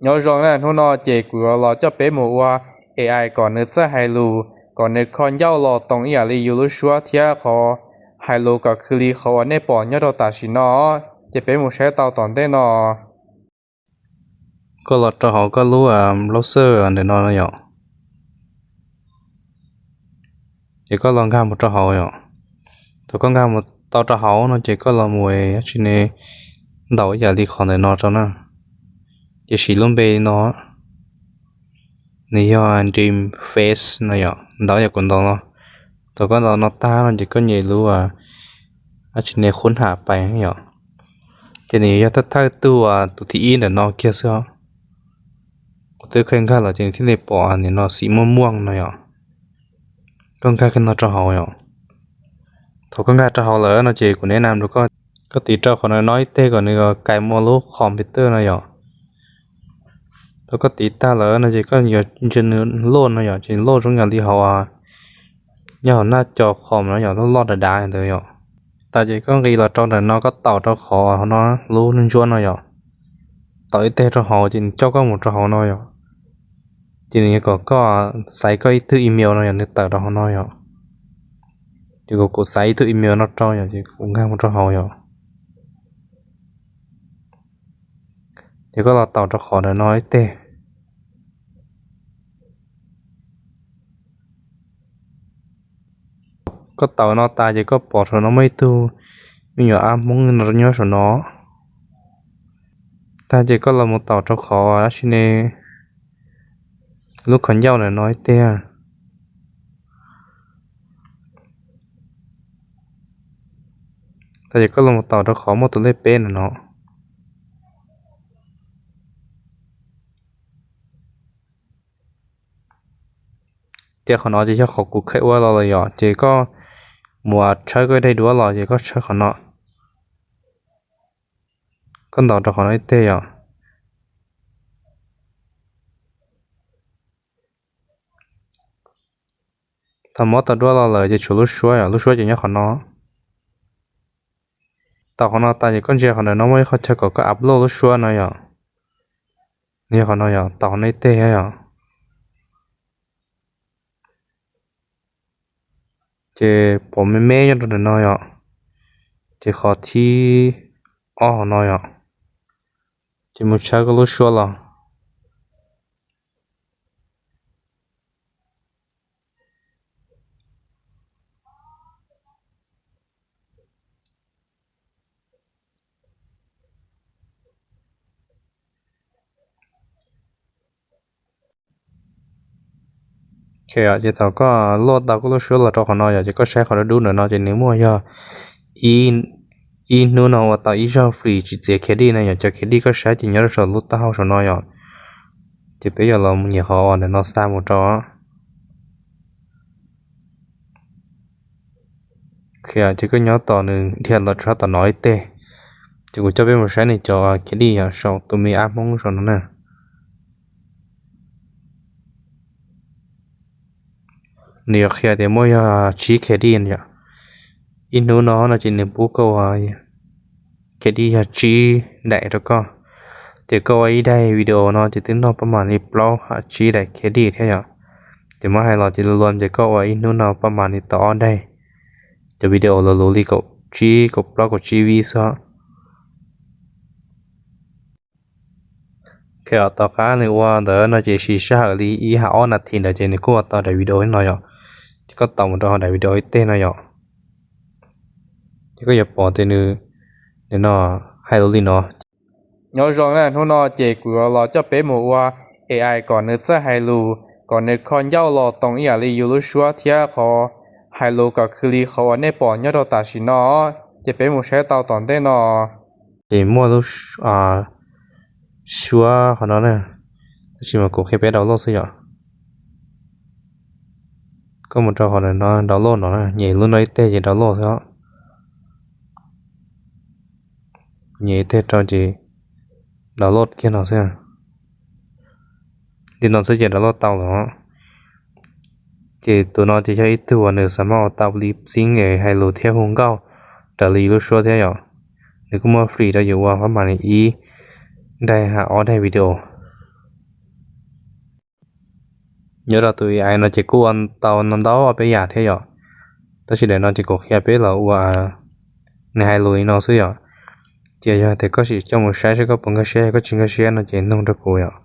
Nyob zoo na, hnub no ces kuv yuav los coj peb mus ua A I kom nws txawj hais lus, kom nws kho ncauj los toom ib yam li yus lub suab thiab qhov hais lus kom khwv li qhov uas nej pom nyob rau tam sim no. Ces peb mus saib tau tom ntej no. Koj los rau hauv koj lub browser ntawm no yom. Ces koj los nkag mus rau hauv yom. Thaum koj nkag mus tau rau hauv no ces koj los mus ua tsi ne, ntaus ib yam li qhov ntawm no rau na. Ces siv lub npe no, nws yog Dream Face no yom, ntaus yam kuv ntaus no. Thaum koj ntaus no tag no ces koj nyem lub ua tsi ne, khub ham pais yom. Ces nws yog thawj thawj tug tus thib ib ntawm no kiag xwb os. Kuv twb kheev nkag los ces nws thiaj li pom nim no xim muaj muaj no yom. Koj nkag kiag no rau hauv yom. Thaum koj nkag rau hauv lawm no ces kuv neb nam rau koj, koj tiv rau qhov no ib teg kom nws kais mus lub computer no yom. Thaum koj tiv tag lawm no ces koj yuav ntsia nws loj no yom, ces loj zoo yam li hauv nyob hauv naj co com no yom, loj loj dav dav ntawd yom. Tas ces koj nqis los rau ntawm no, koj taus rau qhov no lub ntsuab no yom. Taus ib teg rau hauv ces nws coj koj mus rau hauv no yom. Ces nws yuav kom koj xaiv koj ib tug email no yom, nws tawm rau hauv no yom. Ces kuv, kuv xaiv ib tug email no rau yom, ces kuv nkag mus rau hauv yom. Ces koj los taus rau qhov ntawm no ib teg. Koj taus no tas ces koj pom saum no muaj ib tug me nyuam ab hmoob no nyob saum no. Tag ces koj los mus taus rau qhov dab tsi ne, lub kho ncauj ntawm no ib teg. Tag ces koj los mus taus rau qhov muaj tus lej peb ntawm no. Ces qhov no ces yog qhov kuv kheev ua los lawm yom, ces koj mus tshawb koj ib daim duab los ces koj tshawb qhov no. Koj ntaus rau qhov no ib teg yom. Thaum muab tau duab los lawm ces tshuav lub suab yom, lub suab ces nyob qhov no. Taus qhov no tas ces koj ntsia qhov ntawm no muaj ib qhov chaw kom koj upload lub suab no yom. Nws yog qhov no yom, taus qhov no ib teg yom. Ces pom me me nyob rau ntawm no yom. Ces qhov thib ob qhov no yom. Ces mus tshawb koj lub suab los. Ces thaum koj load tau koj lub suab los rau qhov no yom, ces koj saib qhov dub dub ntawm no ces nws muaj yog ib hnub no ua tau ib zaug free tsis txiav credit no yom. Cov credit koj saib ces nyob rau saum lub taub hau saum no yom. Ces peb yuav los nyiam qhov uas ntawm no xa mus rau. Ces koj nyob tos nws dhia los tshawb tom no ib teg. Ces kuv coj peb mus saib nws cov credit yom, saum tus me ab hmoob saum no na. Nws yuav qhia tias muaj yog tsib credit yom. Ib hnub no no ces nws pub koj ua credit yog tsib daim rau koj. Ces koj ua ib daim video no ces twb noj pab mam li plaub tsib daim credit thiab yom. Ces muab hais los ces luam ces koj ua ib hnub no pab mam li tau ob daim. Cov video luv luv li kaum tsib, kaum plaub, kaum tsib vib xwb. Ces tom qab nws ua ntawd no ces siv sij hawm li ib hab ob nas this ntawd ces nws kuj ua tau daim video no yom. Ces koj taus mus rau hauv daim video ib teg no yom. Ces koj yuav pom tias nws, nws no hais lus li no. Nyob zoo na, hnub no ces kuv yuav los coj peb mus ua A I kom nws txawj hais lus, kom nws kho ncauj los toom ib yam li yus lub suab thiab qhov hais lus kom khwv li qhov uas nej pom nyob rau tam sim no. Ces peb mus saib tau tom ntej no. Ces muaj lub suab qhov no na, tab sis mas kuv qhia peb download xwb yom. Koj mus rau qhov no download no, nyem lub no ib teg ces download xwb. Nyem ib teg rau ces download kiag no xwb. Li no xwb ces download tau lawm. Ces tus no ces yog ib tug uas nws xa maj ua tau li xib es hais lus thiab hu nkauj raws li lub suab thiab yom. Nws kuj muaj free rau yus ua pab mam li ib daim hab ob daim video. Nyob rau tus A I no ces kuj ua tau no ntau ob peb yam thiab yom. Tab sis daim no ces kuv qhia peb los ua, nws hais lus li no xwb yom. Ces yog tias koj sim coj mus saib seb koj puas nkag siab, yog koj tsis nkag siab no ces nug rau kuv yom.